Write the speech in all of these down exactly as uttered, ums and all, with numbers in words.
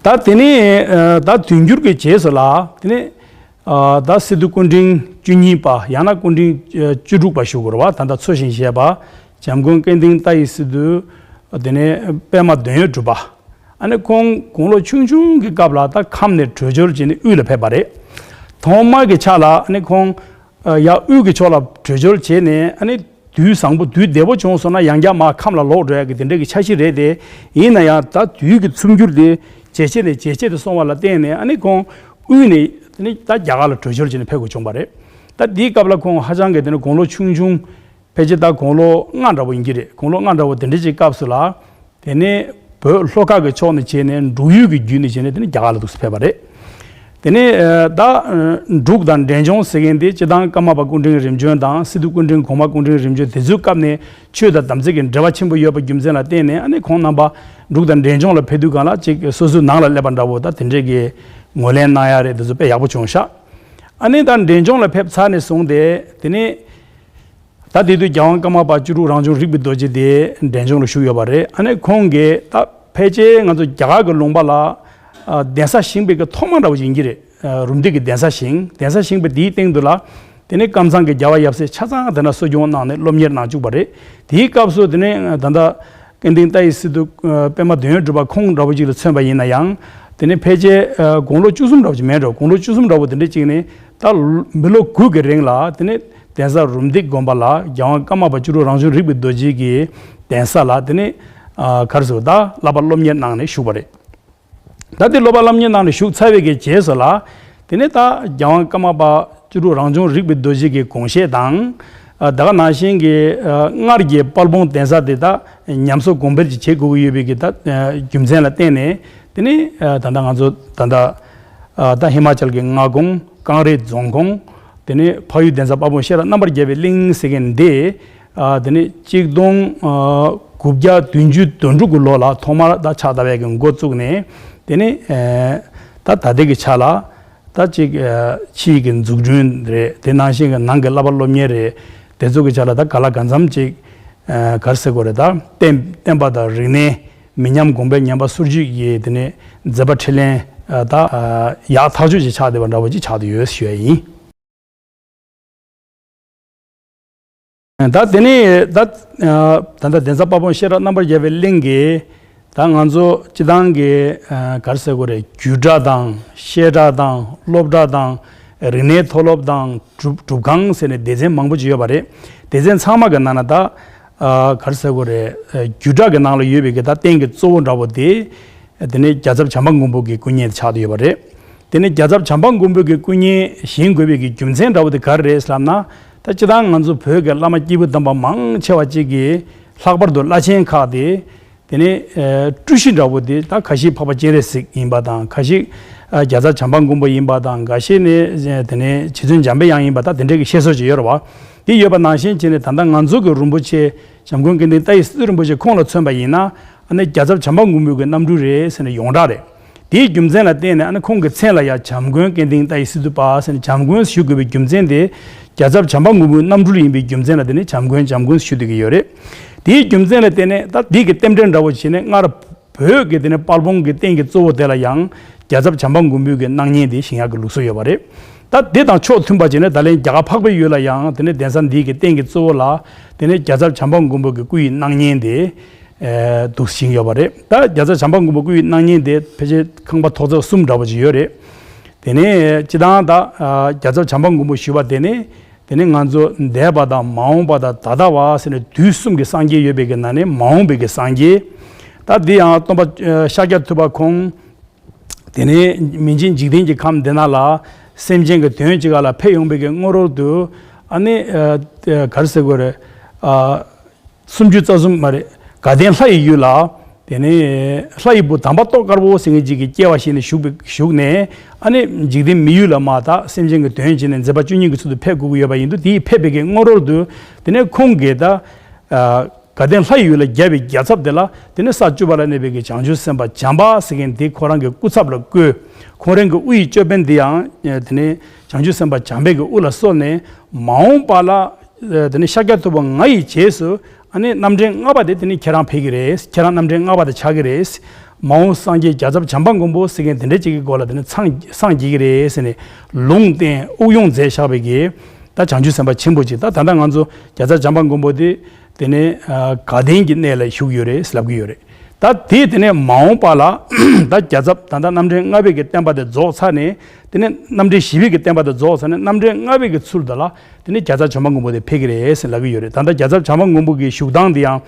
ད་དེ་ནས་ད་དུས་འགྱུར་གྱི་རྗེས་སུ་ལ་དེ་ནས་ད་སི་ཏུ་སྐུ་ཕྲེང་བཅུ་གཉིས་པ་ཡང་ན་སྐུ་ཕྲེང་བཅུ་དྲུག་པ་ཞུ་དགོས་རེད་བ། ད་ལྟ་འཚོ་ཞིང་གཞེས་པ་འཇམ་མགོན་སྐལ་ལྡན་ལྟ་བའི་སི་ཏུ། དེ་ནས་པདྨ་དོན་ཡོད་གྲུབ་པ། ཨ་ནི་ཁོང་དགུང་ལོ་ཆུང་ཆུང་གི་སྐབས་ལ་ད་ཁམས་ནས་བྲོས་བྱོལ་བྱས་ནས་དབུས་ལ་ཕེབས་པ་རེད། ཐོག་མ་གི་ཆ་ལ་ཨ་ནི་ཁོང་ཡར་དབུས་ཀྱི་ཕྱོགས་ལ་བྲོས་བྱོལ་བྱས་ནས་ཨ་ནི་དུས་བཟང་པོ་དུས་བདེ་པོ་བྱུང་སོང་ན་ཡང་བསྐྱར་མར་ཁམས་ལ་ལོག་འགྲོ་ཡག་གི་དེ་འདྲ་གི་འཆར་གཞི་རེད་དེ། ཡིན་ན་ཡང་ད་དུས་ཀྱི་འཚུབ་འགྱུར་དེ་ཇེ་ཆེ་ནས་ཇེ་ཆེ་དུ་སོང་བ་ལ་བརྟེན་ནས་ཨ་ནི་ཁོང་དབུས་ནས་ཨ་ནི་ད་རྒྱ་གར་ལ་བྲོས་བྱོལ་བྱས་ནས་ཕེབས་དགོས་བྱུང་བ་རེད། ད་དེའི་སྐབས་ལ་ཁོང་ཧ་ཅང་གི་དེ་ནི་དགུང་ལོ་ཆུང་ཆུང་། ཕལ་ཆེར་ད་དགུང་ལོ་ལྔ་འདྲ་བོ་ཡིན་གྱི་རེད། དགུང་ལོ་ལྔ་འདྲ་བོ་དེ་འདྲ་ཅིག་སྐབས་སུ་ལ། དེ་ནས་བོད་ལྷོ་ཁ་གི་ཕྱོགས་ནས་བྱས་ནས་འབྲུག་ཡུལ་གྱི་བརྒྱུད་ནས་བྱས་ནས་དེ་ནས་རྒྱ་གར་ལ་འདུག་སེ་ཕེབས་པ་རེད། དེ་ནས་ད་འབྲུག་དང་འབྲས་ལྗོངས་ཟེར་མཁན་དེ་སྤྱིར་བཏང་ཀརྨ་པ་སྐུ་ཕྲེང་རིམ་བྱོན་དང་སི་ཏུ་སྐུ་ཕྲེང་གོང་མ་སྐུ་ཕྲེང་རིམ་བྱོན་དེ་ཚོའི་སྐབས་ནས་ཆོས་དང་དམ་ཚིག་གི་འབྲེལ་བ་ཆེན་པོ་ཡོད་པ་རྒྱུ་མཚན་ལ་བརྟེན་ནས་ཨ་ནི་ཁོང་རྣམ་པ་འབྲུག་དང་འབྲས་ལྗོངས་ལ་ཕེབས་དུས་སྒང་ལ་ཅིག་སོ་སོའི་ནང་ལ་སླེབས་པ་འདྲ་བོ་ད་དེ་འདྲས་ཀྱི་ངོས་ལེན་གནང་ཡ་རེད། དེ་ཚོ་དཔེ་ཡག་པོ་བྱུང་ཤག་ཨ་ནི་ད་འབྲས་ལྗོངས་ལ་ཕེབས་ཚར་ནས་བཟུང་སྟེ་དེ་ནས། ད་དེ་དུས་རྒྱལ་དབང་ཀརྨ་པ་བཅུ་དྲུག་རང་བྱུང་རིག་པའི་རྡོ་རྗེ་དེ་འབྲས་ལྗོངས་ལ་བཞུགས་ཡོད་པ་རེད། ཨ་ནི་ཁོང་གིས་ད་ཕལ་ཆེར་ང་ཚོ་རྒྱ་གར་གྱི་ལུང་པ་ལ་ཨ་གདན་ས་བཞེངས་པའི་གི་ཐོག་མ་འདྲ་བོ་ཡིན་གྱི་རེད། ཨ་རུམ་བཏེག་གི་གདན་ས་བཞེངས། གདན་ས་བཞེངས་པ་དེའི་སྟེང་དུ་ལ་དེ་ནས་ཀམ་ཚང་གི་རྒྱལ་བ་ཡབ་སྲས་ཆ་ཚང་དེ་ན་གསོ་སྐྱོང་གནང་ནས་སློབ་གཉེར་གནང་བཅུག་པ་རེད། དེའི་སྐབས་སུ་དེ་ནས་ད་ལྟ་སྐལ་ལྡན་ལྟ་བའི་སི་ཏུ་ཨ་པདྨ་དོན་ཡོད་གྲུབ་པ་ཁོང་འདྲ་བོ་ཅིག་ལ་མཚོན་པ་ཡིན་ན་ཡང་། དེ་ནས་ཕལ་ཆེར་ཨ་དགུང་ལོ་བཅུ་གསུམ་འདྲ་བོ་ཅིག་མེད་འགྲོ། དགུང་ལོ་བཅུ་གསུམ་འདྲ་བོ་དེ་འདྲ་ཅིག་ནས་ད་མི་ལོ་དགུ་གི་རིང་ལ་དེ་ནས་གདན་ས་རུམ་བཏེག་དགོན་པ་ལ་རྒྱལ་དབང་ཀརྨ་པ་བཅུ་དྲུག་རང་བྱུང་རིག་པའི་རྡོ་རྗེ་གི་གདན་ས་ལ་དེ་ནས་ཨ་ག་རེ་ཟེར་ད་བསླབ་པ་སློབ་གཉེར་གནང་ནས་བཞུགས་པ་རེད། ད་དེ་བསླབ་པ་སློབ་གཉེར་གནང་ནས་བཞུགས་ཚར་བའི་གི་རྗེས་སུ་ལ་དེ་ནས་ད་རྒྱལ་དབང་ཀརྨ་པ་བཅུ་དྲུག་རང་བྱུང་རིག་པའི་རྡོ་རྗེ་གི་དགོངས་བཞེད་དང་། ཨ་ད་ག་ནང་བཞིན་གྱི་ཨ་སྔར་གྱི་དཔལ་སྤུངས་གདན་ས་དེ་དག་ཉམས་གསོ་གོང་འཕེལ་གྱི་བྱེད་དགོས་ཀྱི་ཡོད་པའི་གི་ད་ཨ་རྒྱུ་མཚན་ལ་བརྟེན་ནས་དེ་ནས་ཨ་ད་ལྟ་ང་ཚོ་ད་ལྟ་ཨ་ད་ཧི་མ་ཅལ་གྱི་མངའ་ཁོངས་ཀང་རེ་རྫོང་ཁོངས། དེ་ནས་འཕགས་ཡུལ་གདན་ས་དཔལ་སྤུངས་ཤེས་རབ་རྣམ་པར་རྒྱལ་བའི་གླིང་ཟེར་མཁན་འདི་ཨ་དེ་ནས་གཅིག་སྟོང་ཨ་དགུ་བརྒྱ་བདུན་ཅུ་དོན་དྲུག་གི་ལོ་ལ་ཐོག་མར་ད་ཕྱག་བཏབ་ཡས་ཀྱི་འགོ་བཙུགས་ནས་དེ་ནས་ཨ་ད་ད་ལྟའི་གི་ཆ་ལ། ད་ཅིག་ཨ་ཕྱིའི་གི་འཛུགས་སྐྲུན་རེད། དེ་ནང་བཞིན་གི་ནང་གི་བསླབ་པ་སློབ་གཉེར་རེད། དེ་ཚོ་གི་ཆ་ལ་ད་ག་ལ་གང་འཚམ་ཅིག་ཨ་ག་རེ་ཟེར་དགོས་རེད། ད་བསྟན་བསྟན་པ་དང་རིག་གནས་མི་ཉམས་གོང་འཕེལ་ཉམས་པ་སོར་ཆུད་ཀྱི་དེ་ནས་མཛད་པ་འཕྲིན་ལས་ཨ་ད་ཨ་ཡག་ཐག་ཆོད་ཅིག་ཆགས་བསྡད་པ་འདྲ་བོ་ཅིག་ཆགས་བསྡད་ཡོད་ཞུ་ཡ་ཡིན། ད་དེ་ནས་ད་ད་ལྟ་གདན་ས་དཔལ་སྤུངས་ཤེས་རབ་རྣམ་པར་རྒྱལ་བའི་གླིང་གི་ད་ང་ཚོ་སྤྱི་བཏང་གི་ག་རེ་ཟེར་དགོས་རེད། རྒྱུད་གྲྭ་དང་བཤད་གྲྭ་དང་སློབ་གྲྭ་དང་རིག་གནས་མཐོ་སློབ་དང་སྒྲུབ་སྒྲུབ་ཁང་ཟེར་ནས་སྡེ་ཚན་མང་པོ་ཅིག་ཡོད་པ་རེད། སྡེ་ཚན་ཚང་མ་གི་ནང་ན་ད་ག་རེ་ཟེར་དགོས་རེད། རྒྱུད་གྲྭ་གི་ནང་ལ་ཡོད་པའི་གི་ད་རྟེན་གྱི་གཙོ་བོ་འདྲ་བོ་དེ། དེ་ནས་རྒྱལ་ཚབ་བྱམས་པ་མགོན་པོ་གི་སྐུ་བརྙན་དེ་ཆགས་བསྡད་ཡོད་པ་རེད། དེ་ནས་རྒྱལ་ཚབ་བྱམས་པ་མགོན་པོ་གི་སྐུ་བརྙན་བཞེངས་དགོས་པའི་གི་རྒྱུ་མཚན་འདྲ་བོ་དེ་ག་རེ་རེད་ལབ་ན། ད་སྤྱིར་བཏང་ང་ཚོ་བོད་ཀྱི་བླ་མ་སྐྱེས་བུ་དམ་པ་མང་ཆེ་བ་གཅིག་གིས་ལྷག་པར་དུ་བླ་ཆེན་ཁག་དེ། དེ་ནས་ཨ་སྤྲུལ་གཞི་འདྲ་བོ་དེ་ད་ཁ་ཤས་འཕགས་པ་སྤྱན་རས་གཟིགས་ཡིན་པ་དང་། ཁ་ཤས་ཨ་རྒྱལ་ཚབ་བྱམས་པ་མགོན་པོ་ཡིན་པ་དང་། འགའ་ཤས་ནས་དེ་ནས་རྗེ་བཙུན་འཇམ་དཔལ་དབྱངས་ཡིན་པ་ད་དེ་འདྲའི་གི་བཤད་སྲོལ་ཅིག་ཡོད་རེད་བ། དེ་ཡོད་པ་ནང་བཞིན་བྱས་ནས་ད་ལྟ་ང་ཚོ་གི་རིན་པོ་ཆེ་བྱམས་མགོན་སྐལ་ལྡན་ལྟ་བའི་སི་ཏུ་རིན་པོ་ཆེ་ཁོང་ལ་མཚོན་པ་ཡིན་ན། ཨ་ནི་རྒྱལ་ཚབ་བྱམས་པ་མགོན་པོའི་གི་རྣམ་སྤྲུལ་རེད་ཟེར་ནས་ཡོངས་གྲགས་རེད། དེའི་རྒྱུ་མཚན་ལ་བརྟེན་ནས་ཨ་ནི་ཁོང་གི་མཚན་ལ་ཡང་བྱམས་མགོན་སྐལ་ལྡན་ལྟ་བའི་སི་ཏུ་པ་ཟེར་ནས་བྱམས་མགོན་ཞུ་དགོས་པའི་རྒྱུ་མཚན་དེ། རྒྱལ་ཚབ་བྱམས་པ་མགོན་པོའི་རྣམ་སྤྲུལ་ཡིན་པའི་རྒྱུ་མཚན་ལ་བརྟེན་ནས་བྱམས་མགོན་བྱམས་མགོན་ཞུ་བསྡད་ཀྱི་ཡོད་རེད། དེའི་རྒྱུ་མཚན་ལ་བརྟེན་ནས་ད་འདི་གི་རྟེན་འབྲེལ་འདྲ་བོ་བྱས་ནས་སྔར་བོད་ཀྱི་དེ་ནས་དཔལ་སྤུངས་ཀྱི་རྟེན་གྱི་གཙོ་བོ་དེ་ལ་ཡང་རྒྱལ་ཚབ་བྱམས་པ་མགོན་པོའི་གི་སྣང་བརྙན་དེ་བཞེངས་ཡག་གི་ལུགས་སྲོལ་ཡོད་པ་རེད། ད་དེ་དང་ཕྱོགས་མཐུན་པ་བྱས་ནས་ད་ལན་རྒྱ་གར་འཕགས་པའི་ཡུལ་ལ་ཡང་དེ་ནས་གདན་ས་འདི་གི་རྟེན་གྱི་གཙོ་བོ་ལ་དེ་ནས་རྒྱལ་ཚབ་བྱམས་པ་མགོན་པོ་གི་སྐུ་ཡི་སྣང་བརྙན་དེ། ཨེ་འདུག་བཞེངས་ཡོད་པ་རེད། ད་རྒྱལ་ཚབ་བྱམས་པ་མགོན་པོ་སྐུ་ཡི་སྣང་བརྙན་དེ་ཕལ་ཆེར་ཁང་པ་ཐོག་བརྩེགས་གསུམ་འདྲ་བོ་ཅིག་ཡོད་རེད། དེ་ནས་སྤྱིར་བཏང་ད་ཨ་རྒྱལ་ཚབ་བྱམས་པ་མགོན་པོ་ཞུས་པ་དེ་ནི་དེ་ནི་ང་ཚོ་འདས་པ་དང་མ་འོངས་པ་དང་ད་ལྟ་བ་ཟེར་ནས་དུས་གསུམ་གྱི་སངས་རྒྱས་ཡོད་པའི་གི་ནང་ནས་མ་འོངས་པའི་གི་སངས་རྒྱས། ད་འདི་ཡང་སྟོན་པ་ཨ་ཤཱཀྱ་ཐུབ་པ་ཁོང་དེ་ནས་མི་མཇེད་འཇིག་རྟེན་གྱི་ཁམས་འདི་ན་ལ་སེམས་ཅན་གྱི་དོན་བྱེད་ག་ལ་ཕེབས་ཡོང་བའི་གི་སྔ་རོལ་དུ་ཨ་ནི་ཨ་ག་རེ་ཟེར་དགོས་རེད། ཨ་སུམ་ཅུ་རྩ་གསུམ་མ་རེད། དགའ་ལྡན་ལྷ་ཡི་ཡུལ་ལ། དེ་ནས་ལྷ་ཡི་བུ་དམ་པ་ཏོག་དཀར་པོ་ཟེར་མཁན་ཅིག་གིས་སྐྱེ་བ་བཞེས་ནས་བཞུགས་པའི་བཞུགས་ནས་ཨ་ནི་འཇིག་རྟེན་མི་ཡུལ་ལ་མར་ད་སེམས་ཅན་གྱི་དོན་བྱས་ནས་མཛད་པ་བཅུ་གཉིས་ཀྱི་ཚུལ་དུ་ཕེབས་དགོས་ཀྱི་ཡོད་པ་ཡིན་དུས། དེའི་ཕེབས་པའི་གི་སྔ་རོལ་དུ་དེ་ནས་ཁོང་གིས་ད་ཨ་དགའ་ལྡན་ལྷ་ཡི་ཡུལ་ལ་བརྒྱབ་པའི་རྒྱལ་ཚབ་དེ་ལ་དེ་ནས་ས་བཅུ་པ་ལ་གནས་པའི་གི་བྱང་ཆུབ་སེམས་དཔའ་བྱམས་པ་ཟེར་མཁན་དེ་ཁོ་རང་གི་སྐུ་ཚབ་ལ་བསྐོས། ཁོང་རང་གི་དབུ་ཡི་ཅོད་པན་དེ་ཡང་དེ་ནས་བྱང་ཆུབ་སེམས་དཔའ་བྱམས་པའི་གི་དབུ་ལ་གསོལ་ནས་མ་འོངས་པ་ལ། དེ་ནས་ཤཱཀྱ་ཐུབ་པ་ང་ཡི་རྗེས་སུ་ཨ་ནི་རྣམ་འདྲེན་ལྔ་པ་དེ་དེ་ནི་ཁྱེད་རང་ཕེབས་ཀྱི་རེད། ཁྱེད་རང་རྣམ་འདྲེན་ལྔ་པ་དེ་ཆགས་ཀྱི་རེད། མ་འོངས་སངས་རྒྱས་རྒྱལ་ཚབ་བྱམས་པ་མགོན་པོ་ཟེར་མཁན་དེ་འདྲ་ཅིག་གི་སྐོར་ལ་དེ་ནི་སངས་སངས་རྒྱས་ཀྱི་རེད་ཟེར་ནས་ལུང་བསྟན་དབུགས་དབྱུང་མཛད་བཞག་པའི་གི་ད་བྱང་ཆུབ་སེམས་དཔའ་ཆེན་པོ་ཅིག་ད་ད་ལྟ་ང་ཚོ་རྒྱལ་ཚབ་བྱམས་པ་མགོན་པོ་དེ་དེ་ནི་དགའ་ལྡན་གྱི་གནས་ལ་བཞུགས་ཡོད་རེད་ལབ་ཀྱི་ཡོད་རེད། ད་དེ་དེ་ནས་མ་འོངས་པ་ལ་ད་རྒྱལ་ཚབ་ད་ལྟ་རྣམ་འདྲེན་ལྔ་པའི་གི་བསྟན་པ་དེ་རྫོགས་ཚར་ནས་དེ་ནས་རྣམ་འདྲེན་བཞི་པའི་གི་བསྟན་པ་དེ་རྫོགས་ཚར་ནས་རྣམ་འདྲེན་ལྔ་པའི་གི་ཚུལ་དུ་ལ་དེ་ནས་རྒྱལ་ཚབ་བྱམས་པ་མགོན་པོ་དེ་ཕེབས་ཀྱི་རེད་ཟེར་ལབ་ཀྱི་ཡོད་རེད། ད་ལྟ་རྒྱལ་ཚབ་བྱམས་པ་མགོན་པོ་གི་བཞུགས་སྟངས་དེ་ཡང་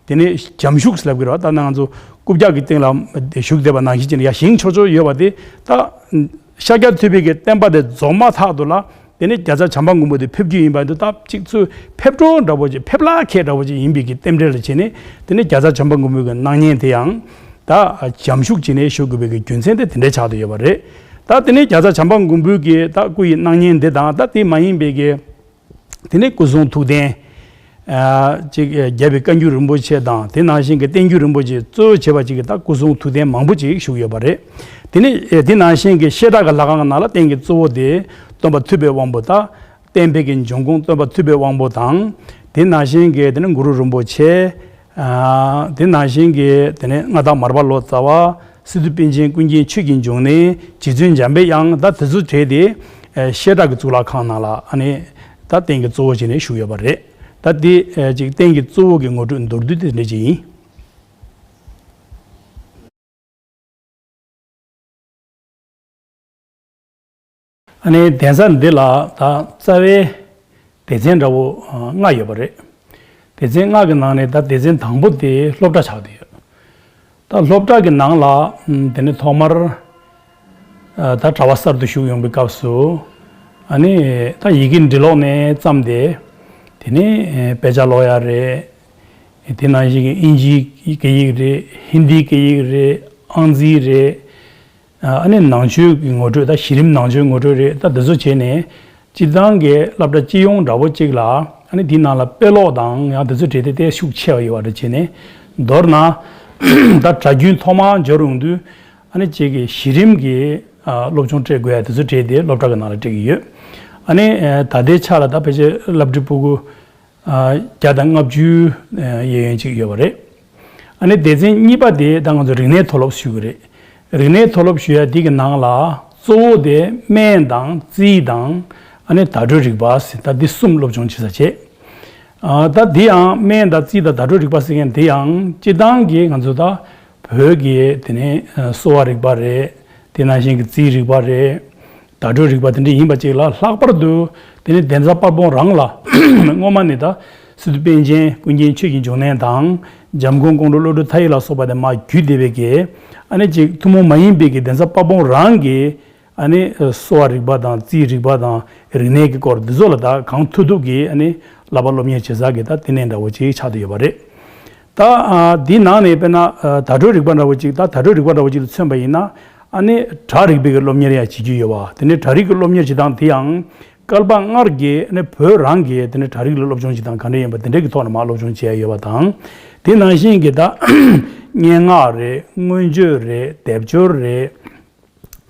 དེ་ནས་བྱམས་བཞུགས་ཟེར་ལབ་ཀྱི་རེད་བ། ད་ང་ཚོ་རྐུབ་བཀྱག་གི་སྟེང་ལ་བཞུགས་བསྡད་པ་ནང་བཞིན་ཅིག་ཡ་ཞེང་ཆོག་ཆོག་ཡོད་པ་དེ་ད་ཤཱཀྱ་ཐུབ་པའི་གི་བསྟན་པ་དེ་རྫོགས་མ་ཐག་ཏུ་ལ། དེ་ནས་རྒྱལ་ཚབ་བྱམས་པ་མགོན་པོ་དེ་ཕེབས་རྒྱུ་ཡིན་པ་འདི་ད་གཅིག་ཚུར་ཕེབས་འགྲོ་འདྲ་བོ་ཅིག་ཕེབས་ལ་ཁད་འདྲ་བོ་ཅིག་ཡིན་པའི་གི་རྟེན་འབྲེལ་ལ་བྱས་ནས་དེ་ནས་རྒྱལ་ཚབ་བྱམས་པ་མགོན་པོའི་གི་སྣང་བརྙན་དེ་ཡང་ད་བྱམས་བཞུགས་བྱས་ནས་བཞུགས་དགོས་པའི་གི་རྒྱུ་མཚན་དེ་དེ་འདྲའི་ཆགས་བསྡད་ཡོད་པ་རེད། ད་དེ་ནས་རྒྱལ་ཚབ་བྱམས་པ་མགོན་པོའི་གི་ད་སྐུ་ཡི་སྣང་བརྙན་འདི་དང་ད་དེ་མ་ཡིན་པའི་གི་དེ་ནས་སྐུ་གསུང་ཐུགས་རྟེན། ཨ་ཅིག་རྒྱལ་བའི་བཀའ་འགྱུར་རིན་པོ་ཆེ་དང་དེ་ནང་བཞིན་གྱི་བསྟན་འགྱུར་རིན་པོ་ཆེ་གཙོ་བྱས་པ་ཅིག་གི་ད་སྐུ་གསུང་ཐུགས་རྟེན་མང་པོ་ཅིག་བཞུགས་ཡོད་པ་རེད། དེ་ནས་ཨེ་དེ་ནང་བཞིན་གྱི་བཤད་གྲྭ་གི་ལྷ་ཁང་ནང་ལ་རྟེན་གྱི་གཙོ་བོ་དེ་སྟོན་པ་ཐུབ་པའི་དབང་པོ་དང་བསྟན་པའི་གི་འབྱུང་ཁུངས་སྟོན་པ་ཐུབ་པའི་དབང་པོ་དང་དེ་ནང་བཞིན་གྱི་དེ་ནས་གུ་རུ་རིན་པོ་ཆེ། ཨ་དེ་ནང་བཞིན་གྱི་དེ་ནས་མངའ་བདག་མར་པ་ལོ་ཙཱ་བ། སི་ཏུ་པཎ་ཆེན་ཀུན་མཁྱེན་ཆོས་ཀྱི་འབྱུང་གནས། རྗེ་བཙུན་འཇམ་པའི་དབྱངས། ད་དེ་ཚོ་གྲས་དེ་ཨེ་བཤད་གྲྭ་གི་གཙུག་ལག་ཁང་ནང་ལ་ཨ་ནི་ད་རྟེན་གྱི་གཙོ་བོ་བྱས་ནས་བཞུགས་ཡོད་པ་རེད། ད་དེ་ཨེ་ཅིག་རྟེན་གྱི་གཙོ་བོ་གི་ངོ་སྤྲོད་མདོར་བསྡུས་དེ་འདྲ་ཅིག་ཡིན། ཨ་ནི་གདན་ས་འདི་ལ་ད་རྩ་བའི་སྡེ་ཚན་འདྲ་བོ་ལྔ་ཡོད་པ་རེད། སྡེ་ཚན་ལྔ་གི་ནང་ནས་ད་སྡེ་ཚན་དང་པོ་དེ་སློབ་གྲྭ་ཆགས་བསྡད་ཡོད། ད་སློབ་གྲྭ་གི་ནང་ལ་དེ་ནས་ཐོག་མར་ད་གྲྭ་པ་གསར་དུ་ཞུགས་ཡོང་པའི་སྐབས་སུ་ཨ་ནི་ད་ཡི་གེ་འབྲི་ཀློག་ནས་བརྩམས་ཏེ་དེ་ནས་དཔེ་ཆ་ཀློག་ཡ་རེད། དེ་ནང་བཞིན་གྱི་ཨིན་ཇིའི་སྐད་ཡིག་རེད། ཧིན་དིའི་སྐད་ཡིག་རེད། ཨང་རྩིས་རེད། ཨ་ནི་ནང་ཆོས་ཀྱི་ངོ་སྤྲོད་ད་གཞི་རིམ་ནང་ཆོས་ངོ་སྤྲོད་རེད། ད་འདི་ཚོ་བྱས་ནས་སྤྱིར་བཏང་གི་སློབ་གྲྭ་སྤྱི་ཡོངས་འདྲ་བོ་གཅིག་ལ་ཨ་ནི་དེའི་ནང་ལ་དཔེ་ཀློག་དང་ཡང་དེ་ཚོ་གྲས་དེ་དེ་ཤུགས་ཆེ་བ་ཡོད་པ་རེད། བྱས་ནས་མདོར་ན་ད་གྲྭ་རྒྱུན་ཐོག་མར་འབྱོར་ཡོང་དུས་ཨ་ནི་གཅིག་གི་གཞི་རིམ་གྱི་ཨ་སློབ་སྦྱོང་སྤྲད་དགོས་ཡ་དེ་ཚོ་གྲས་དེ་སློབ་གྲྭ་གི་ནང་ལ་སྤྲད་ཀྱི་ཡོད། ཨ་ནི་ད་ལྟའི་ཆ་ལ་ད་ཕལ་ཆེར་བསླབ་ཁྲིད་ཕྲུ་གུ་བརྒྱ་དང་ལྔ་བཅུ་གཡས་གཡོན་ཅིག་ཡོད་པ་རེད། ཨ་ནི་སྡེ་ཚན་གཉིས་པ་དེ་ད་ང་ཚོ་རིག་གནས་མཐོ་སློབ་ཞུ་གི་རེད། རིག་གནས་མཐོ་སློབ་ཞུ་ཡ་དེ་གི་ནང་ལ་གཙོ་བོ་དེ་སྨན་དང་རྩིས་དང་ཨ་ནི་བརྡ་སྤྲོད་རིག་པ་ཟེར་ད་འདི་གསུམ་སློབ་སྦྱོང་བྱེད་ས་བྱས། ཨ་ད་འདི་ཡང་སྨན་དང་རྩིས་དང་བརྡ་སྤྲོད་རིག་པ་ཟེར་མཁན་འདི་ཡང་སྤྱིར་བཏང་གི་ང་ཚོ་ད་བོད་ཀྱི་དེ་ནས་གསོ་བ་རིག་པ་རེད། དེ་ནང་བཞིན་གྱི་རྩིས་རིག་པ་རེད། བརྡ་སྤྲོད་རིག་པ་དེ་འདྲ་ཡིན་པ་ཅིག་ལ་ལྷག་པར་དུ་དེ་ནི་གདན་ས་དཔལ་སྤུངས་རང་ལ་སྔོན་མ་ནས་ད་སི་ཏུ་པཎ་ཆེན་ཀུན་མཁྱེན་ཆོས་ཀྱི་འབྱུང་གནས་དང་འཇམ་མགོན་ཀོང་སྤྲུལ་བློ་གྲོས་མཐའ་ཡས་ལ་སོགས་པ་དེ་མར་བརྒྱུད་བསྡད་པའི་གི་ཨ་ནི་ཅིག་ཐུན་མོང་མ་ཡིན་པའི་གི་གདན་ས་དཔལ་སྤུངས་རང་གི་ཨ་ནི་གསོ་བ་རིག་པ་དང་རྩིས་རིག་པ་དང་རིག་གནས་ཀྱི་སྐོར་འདི་ཚོ་ལ་ད་གང་ཐུབ་ཐུབ་ཀྱི་ཨ་ནི་བསླབ་པ་སློབ་གཉེར་བྱེད་ས་གི་ད་དེ་ནས་འདྲ་བོ་ཅིག་ཆགས་བསྡད་ཡོད་པ་རེད། ད་ཨ་འདིའི་ནང་ནས་དཔེར་ན་ཨ་བརྡ་སྤྲོད་རིག་པ་འདྲ་བོ་ཅིག་ད་བརྡ་སྤྲོད་རིག་པ་འདྲ་བོ་ཅིག་ལ་མཚོན་པ་ཡིན་ན་ཨ་ནི་སྒྲ་རིག་པའི་གི་སློབ་གཉེར་ཡང་བྱེད་རྒྱུ་ཡོད་པ། དེ་ནས་སྒྲ་རིག་གི་སློབ་གཉེར་བྱེད་སྟངས་དེ་ཡང་བསྐལ་པ་སྔར་གྱི་ཨ་ནི་བོད་རང་གི་དེ་ནས་སྒྲ་རིག་ལ་སློབ་སྦྱོང་བྱེད་སྟངས་ག་འདྲ་ཡིན་པ་དེ་འདྲ་གི་ཐོག་ནས་མར་སློབ་སྦྱོང་བྱེད་ཡ་ཡོད་པ་དང་། དེ་ནང་བཞིན་གྱི་ད་སྙན་ངག་རེད། མངོན་བརྗོད་རེད། སྡེབ་སྦྱོར་རེད།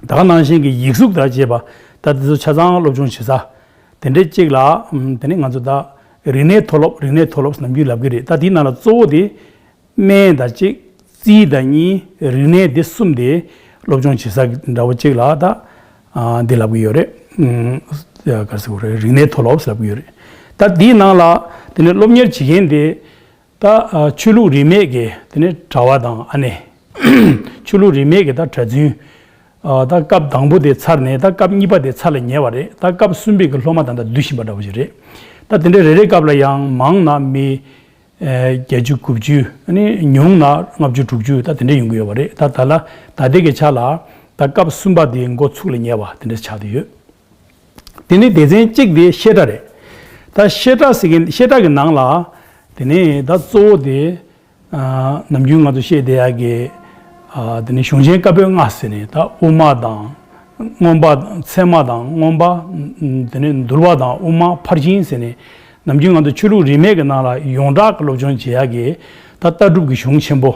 ད་ག་ནང་བཞིན་གྱི་ཡིག་གཟུགས་དང་བཅས་པ་ད་དེ་ཚོ་ཆ་ཚང་སློབ་སྦྱོང་བྱེད་ས་དེ་འདྲའི་གཅིག་ལ་ཨམ་དེ་ནི་ང་ཚོ་ད་རིག་གནས་མཐོ་སློབ་རིག་གནས་མཐོ་སློབ་ནམ་རྒྱུན་ལབ་ཀྱི་རེད། ད་དེའི་ནང་ལ་གཙོ་བོ་དེ་སྨན་དང་གཅིག་རྩིས་དང་གཉིས། རིག་གནས་དེ་གསུམ་དེ་སློབ་སྦྱོང་བྱེད་ས་འདྲ་བོ་གཅིག་ལ་ད་ཨ་འདི་ལབ་ཀྱི་ཡོད་རེད། ཨམ་ག་རེ་ཟེར་དགོས་རེད། རིག་གནས་མཐོ་སློབ་ཟེར་ལབ་ཀྱི་ཡོད་རེད། ད་དེའི་ནང་ལ་དེ་ནི་སློབ་གཉེར་བྱེད་མཁན་དེ། ད་ཨ་ཆོས་ལུགས་རིས་མེད་ཀྱི་དེ་ནས་གྲྭ་པ་དང་ཨ་ནེ། ཆོས་ལུགས་རིས་མེད་ཀྱི་ད་གྲྭ་བཙུན། ཨ་ད་སྐབས་དང་པོ་དེ་ཚར་ནས་ད་སྐབས་གཉིས་པ་དེ་ཚར་ལ་ཉེ་བ་རེད། ད་སྐབས་གསུམ་པའི་གི་སློབ་མ་ད་ལྟ་བསྡུ་བཞིན་པ་འདྲ་བོ་ཞིག་རེད། ད་དེ་འདྲའི་རེ་རེ་སྐབས་ལ་ཡང་མང་ན་མི་ཨེ་བརྒྱད་ཅུ་དགུ་བཅུ། ཨ་ནི་ཉུང་ན་ལྔ་བཅུ་དྲུག་ཅུ་ད་དེ་འདྲ་ཡོང་གི་ཡོད་པ་རེད། ད་ད་ལ་ད་ལྟའི་གི་ཆ་ལ་ད་སྐབས་གསུམ་པ་དེ་འགོ་ཚུགས་ལ་ཉེ་བ་དེ་འདྲ་ཆགས་བསྡད་ཡོད། དེ་ནས་སྡེ་ཚན་གཅིག་དེ་བཤད་གྲྭ་རེད། ད་བཤད་གྲྭ་ཟེར་མཁན་བཤད་གྲྭ་གི་ནང་ལ་དེ་ནས་ད་གཙོ་བོ་དེ་ཨ་ནམ་རྒྱུན་ང་ཚོ་བཤད་བསྡད་ཡག་གི་ཨ་དེ་ནས་གཞུང་ཆེན་བཀའ་པོད་ལྔ་ཟེར་ནས་ད་དབུ་མ་དང་མངོན་པ། ཚད་མ་དང་མངོན་པ། དེ་ནས་འདུལ་བ་དང་དབུ་མ། ཕར་ཕྱིན་ཟེར་ནས་ནམ་རྒྱུན་ང་ཚོ་ཆོས་ལུགས་རིས་མེད་ཀྱི་ནང་ལ་ཡོངས་གྲགས་ཀྱི་སློབ་སྦྱོང་བྱེད་ཡག་གི་ད་ལྟ་གྲུབ་ཀྱི་གཞུང་ཆེན་པོ།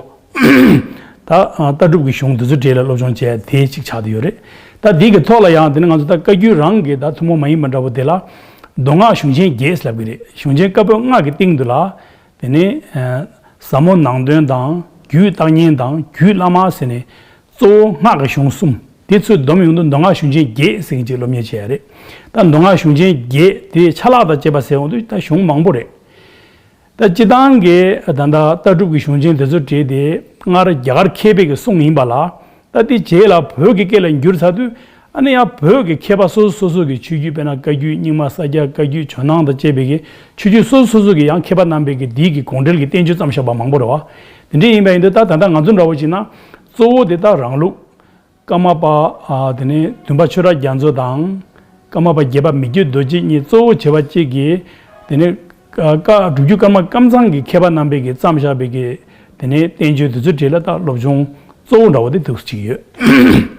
ད་ཨ་ལྟ་གྲུབ་ཀྱི་གཞུང་འདི་ཚོ་གྲས་ལ་སློབ་སྦྱོང་བྱས་དེ་གཅིག་ཆགས་བསྡད་ཡོད་རེད། ད་འདི་གི་ཐོག་ལ་ཡང་དེ་ནི་ང་ཚོ་ད་བཀའ་བརྒྱུད་རང་གི་ད་ཐུན་མོང་མ་ཡིན་པ་འདྲ་བོ་དེ་ལ་མདོ་སྔགས་གཞུང་ཆེན་བརྒྱད་ལབ་ཀྱི་རེད། གཞུང་ཆེན་བཀའ་པོད་ལྔ་གི་སྟེང་དུ་ལ་དེ་ནི་ཨ་ཟབ་མོ་ནང་དོན་དང་ རྒྱུད་བརྟག་གཉེན་དང་རྒྱུད་བླ་མ་ཟེར་ནས། གཙོ་བོ་སྔགས་ཀྱི་གཞུང་གསུམ་དེ་ཚོས་བསྡོམས་ཡོང་དུས་མདོ་སྔགས་གཞུང་ཆེན་བརྒྱད་ཟེར་མཁན་ཅིག་སློབ་གཉེར་བྱས་ཡ་རེད། ད་མདོ་སྔགས་གཞུང་ཆེན་བརྒྱད་དེ་ཆ་ལག་དང་བཅས་པ་ཟེར་ཡོང་དུས་ད་གཞུང་མང་པོ་རེད། ད་སྤྱིར་བཏང་གི་ད་ལྟ་ལྟ་གྲུབ་ཀྱི་གཞུང་ཆེན་དེ་ཚོ་བྲིས་ཏེ་སྔར་རྒྱ་གར་མཁས་པའི་གི་གསུང་ཡིན་པ་ལ། ད་དེ་རྗེས་ལ་བོད་ཀྱི་སྐད་ལ་བསྒྱུར་ཚར་དུས། ཨ་ནི་ཡང་བོད་ཀྱི་མཁས་པ་སོ་སོ་སོ་སོ་གི་ཆོས་བརྒྱུད། དཔེར་ན་བཀའ་བརྒྱུད་རྙིང་མ། ས་སྐྱ་བཀའ་བརྒྱུད། ཇོ་ནང་དང་བཅས་པའི་གི་ཆོས་བརྒྱུད་སོ་སོ་སོ་སོ་གི་ཡང་མཁས་པ་རྣམ་པའི་གི་འདི་གི་དགོངས་འགྲེལ་གྱི་བསྟན་བཅོས་བརྩམས་བཞག་པ་མང་པོ་རེད་བ། དེ་འདྲ་ཡིན་པ་ཡིན་དུས་ད་ད་ལྟ་ང་ཚོ་འདྲ་བོ་བྱས་ན། གཙོ་བོ་དེ་ད་རང་ལུགས། ཀརྨ་པ། ཨ། དེ་ནས་བདུན་པ་ཆོས་གྲགས་རྒྱ་མཚོ་དང་། ཀརྨ་པ་བརྒྱད་པ་མི་བསྐྱོད་རྡོ་རྗེ་གཉིས་གཙོ་བོ་བྱས་པ་གཅིག་གིས། དེ་ནས་བཀའ་བཀའ་སྒྲུབ་བརྒྱུད་ཀརྨ་ཀམ་ཚང་གི་མཁས་པ་རྣམ་པས་ཀྱིས་བརྩམས་བཞག་པའི་གི། དེ་ནས་བསྟན་བཅོས་དེ་ཚོའི་གྲས་ལ་ད་སློབ་སྦྱོང་གཙོ་བོ་འདྲ་བོ་དེ་འདུག་ཅིག་ཡོད།